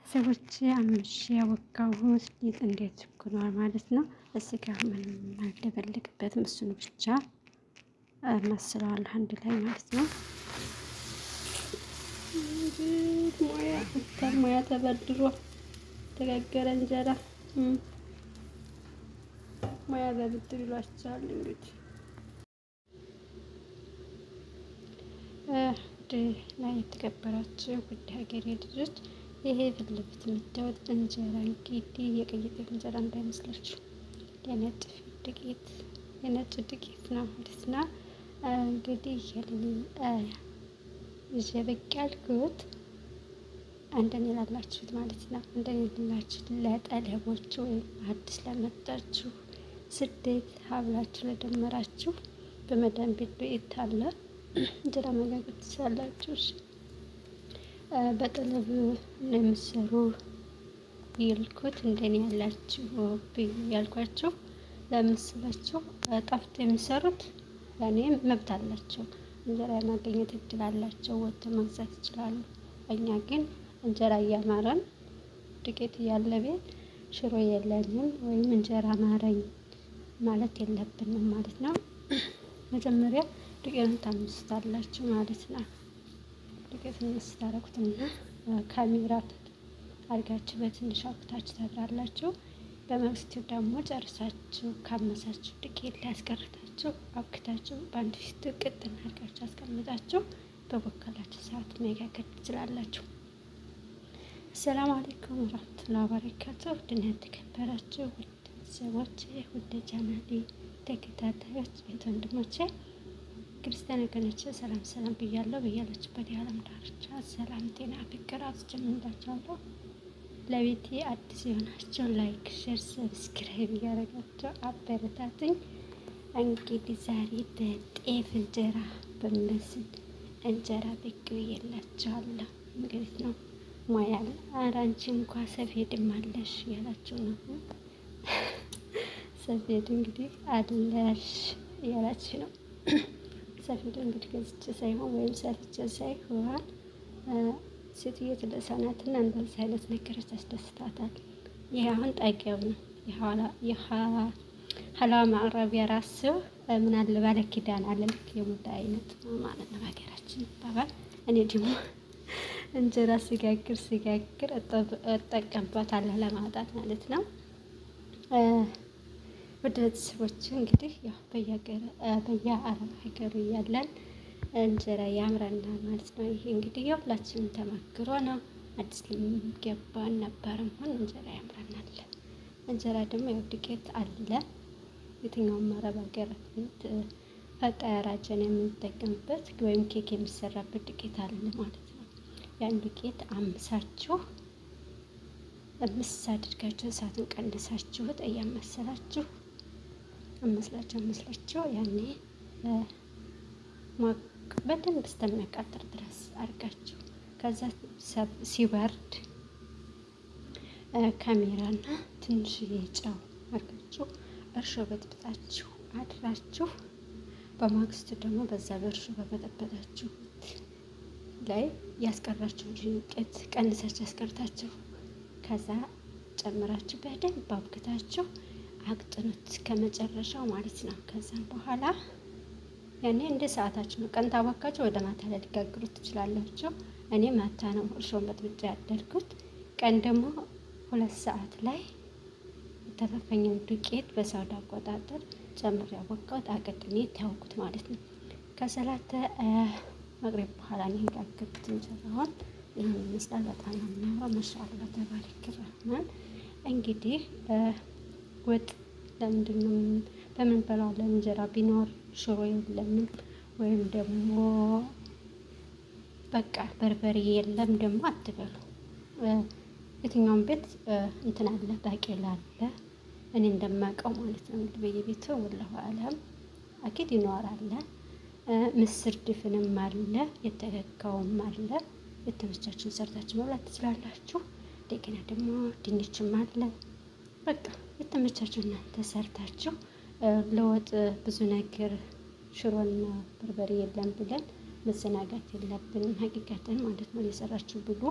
ሰዎች አምሼ ያቦካሁት ሊጥ እንዴት ሆኗል ማለት ነው። እዚህ ጋር ምንም አልደበልቅበትም፣ እሱን ብቻ መስለዋለሁ አንድ ላይ ማለት ነው። ሙያ ሙያ ተበድሮ ተጋገረ እንጀራ ሙያ በብድር ይሏቸዋል እንግዲህ። ውድ ላይ የተከበራችሁ ውድ ሀገሬ ልጆች፣ ይሄ ፊት ለፊት የምታዩት እንጀራ እንግዲህ የቀይ ጤፍ እንጀራ እንዳይመስላችሁ፣ የነጭ ዱቄት የነጭ ዱቄት ነው ማለት ነው። እንግዲህ ይሄንን ይዤ ብቅ ያልኩት እንደኔ ላላችሁት ማለት ነው። እንደኔ ላላችሁት ለጠለቦች ወይም አዲስ ለመጣችሁ ስደት ሀብላችሁ ለደመራችሁ በመዳን ቤት ዱቄት አለ፣ እንጀራ መጋገር ትችላላችሁ። እሺ በጠለብ ነው የምትሰሩ ይልኩት እንደኔ ያላችሁ ያልኳችሁ ለምስላችሁ ጠፍቶ የሚሰሩት ያኔ መብት አላቸው፣ እንጀራ የማገኘት እድል አላቸው፣ ወጥተው መግዛት ይችላሉ። እኛ ግን እንጀራ እያማረን ዱቄት እያለ ቤት ሽሮ የለኝም ወይም እንጀራ አማረኝ ማለት የለብንም ማለት ነው። መጀመሪያ ዱቄቱን ታምስታላችሁ ማለት ነው። ዱቄቱን ስታረጉትና ካሜራ አድርጋችሁ በትንሽ አውጥታችሁ ታድራላችሁ። በመግስቱ ደግሞ ጨርሳችሁ ካመሳችሁ ዱቄት ላይ አስቀርታችሁ አብክታችሁ በአንድ ፊት ቅጥን አድርጋችሁ አስቀምጣችሁ በቦካላችሁ ሰዓት መጋገር ትችላላችሁ። አሰላሙ አለይኩም ወራህመቱላሂ ወበረካቱ። ውድና የተከበራችሁ ውድ ቤተሰቦቼ፣ ውድ ቻናሌ ተከታታዮች፣ እህት ወንድሞቼ፣ ክርስቲያን ወገኖቼ ሰላም ሰላም ብያለሁ። በያላችሁበት የዓለም ዳርቻ ሰላም፣ ጤና፣ ፍቅር አብዝቼ ለቤቴ አዲስ የሆናችሁ like፣ share፣ subscribe እያደረጋችሁ አበረታትኝ። እንግዲህ ዛሬ በጤፍ እንጀራ በሚመስል እንጀራ ብቅ ብዬላችኋለሁ። እንግዲህ ነው ሙያል ኧረ አንቺ እንኳ ሰፌድም አለሽ እያላችሁ ነው። ሰፌድ እንግዲህ አለሽ እያላችሁ ነው። ሰፌድ እንግዲህ ገዝቼ ሳይሆን ወይም ሰርቼ ሳይሆን ሴትዮ ትልሳናትና እንደዚህ አይነት ነገሮች ያስደስታታል። ይሄ አሁን ጠገብ ነው። የሀላዋ ማቅረቢያ ራሱ ምን አለ ባለ ኪዳን አለ ልክ የሙዳ አይነት ማለት ነው በሀገራችን ይባላል። እኔ ደግሞ እንጀራ ሲጋግር ሲጋግር እጠቀምበታለሁ ለማውጣት ማለት ነው። ወደ ቤተሰቦች እንግዲህ ያው በየአረብ ሀገሩ እያለን እንጀራ ያምረናል ማለት ነው። ይሄ እንግዲህ የሁላችንም ተመክሮ ነው። አዲስ ገባን ነበርም ሆን እንጀራ ያምረናል። እንጀራ ደግሞ ያው ዱቄት አለ የትኛውም አረብ ሀገር ፈጣራጀን የምንጠቀምበት ወይም ኬክ የሚሰራበት ዱቄት አለ ማለት ነው። ያን ዱቄት አምሳችሁ ምስ አድርጋችሁ እሳቱን ቀንሳችሁት እያመሰላችሁ አመስላችሁ አመስላችሁ ያኔ ሞቅ በደንብ እስከሚያቃጥል ድረስ አድርጋችሁ ከዛ ሲበርድ ካሜራና ትንሽዬ ጨው አድርጋችሁ እርሾ በጥብጣችሁ አድራችሁ በማግስቱ ደግሞ በዛ በእርሾ በበጠበጣችሁት ላይ ያስቀራችሁ ዱቄት ቀንሳችሁ ያስቀርታችሁ ከዛ ጨምራችሁ በደንብ አብክታችሁ አቅጥኑት ከመጨረሻው ማለት ነው። ከዛም በኋላ ያኔ እንደ ሰዓታችሁ ነው። ቀን ታቦካችሁ ወደ ማታ ላይ ሊጋግሩት ትችላላችሁ። እኔ ማታ ነው እርሾን በጥብጫ ያደርኩት። ቀን ደግሞ 2 ሰዓት ላይ የተረፈኝን ዱቄት በሳውዲ አቆጣጠር ጨምሬ ያቦካሁት አቀጥኔ ታውኩት ማለት ነው። ከሰላተ መቅረብ በኋላ ነው የጋገርኩት እንጀራውን። ይህን ይመስላል። በጣም ነው የሚያምረው። ማሻአላ ተባረክ ረህማን። እንግዲህ ወጥ ለምንድን ነው በምን በላለን? እንጀራ ቢኖር ሽሮ የለንም ወይም ደግሞ በቃ በርበሬ የለም ደግሞ አትበሉ። የትኛውም ቤት እንትን አለ፣ ባቄላ አለ። እኔ እንደማውቀው ማለት ነው እንግዲህ በየቤቱ ወላሁ አለም አኪድ ይኖራል። ምስር ድፍንም አለ፣ የተከካውም አለ። የተመቻችሁን ሰርታችሁ መብላት ትችላላችሁ። እንደገና ደግሞ ድንችም አለ። በቃ የተመቻችሁ እናንተ ሰርታችሁ ለወጥ ብዙ ነገር ሽሮና በርበሬ የለም ብለን መዘናጋት የለብንም። ሀቂቃትን ማለት ነው። የሰራችሁ ብሉ።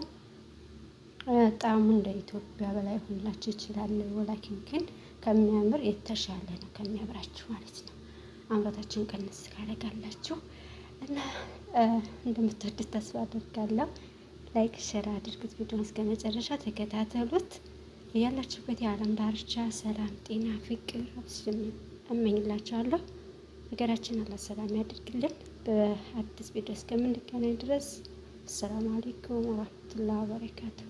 ጣዕሙ እንደ ኢትዮጵያ በላይ ሆንላችሁ ይችላል። ولكن ግን ከሚያምር የተሻለ ነው ከሚያምራችሁ ማለት ነው። አምሮታችሁን ቀንስ ካደረጋላችሁ እና እንደምትወዱት ተስፋ አደርጋለሁ። Like share አድርጉት። ቪዲዮን እስከ መጨረሻ ተከታተሉት። ያላችሁበት የዓለም ዳርቻ ሰላም፣ ጤና፣ ፍቅር እመኝላችኋለሁ። ሀገራችን አላህ ሰላም ያድርግልን። በአዲስ ቪዲዮ እስከምንገናኝ ድረስ السلام عليكم ورحمة الله وبركاته።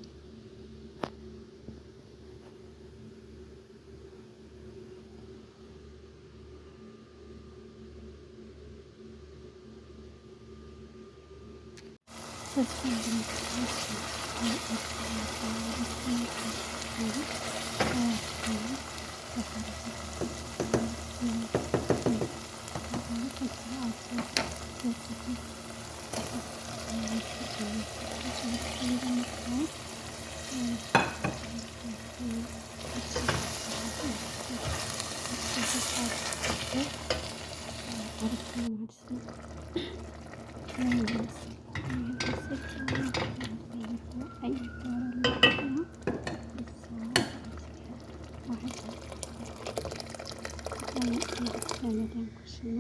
ለመዳን ኩሽና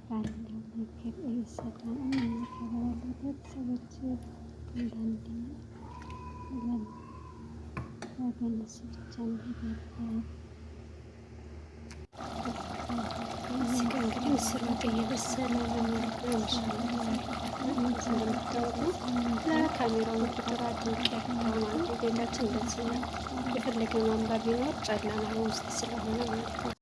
ባለው ነገር እየሰራን እንመገባለን። ቤተሰቦች አንዳንዴ በእነሱ ብቻ እንሄዳለን። እዚህ ጋ እንግዲህ ምስር ወጥ እየበሰለ ነው ማለት ነው። እንደምታወቁ ለካሜራው ጥራት ድምቀት ማለት ነው። ቤታችን እንደዚህ ነው። የፈለገ ማንባብ ቢኖር ጨለማ ውስጥ ስለሆነ ማለት ነው።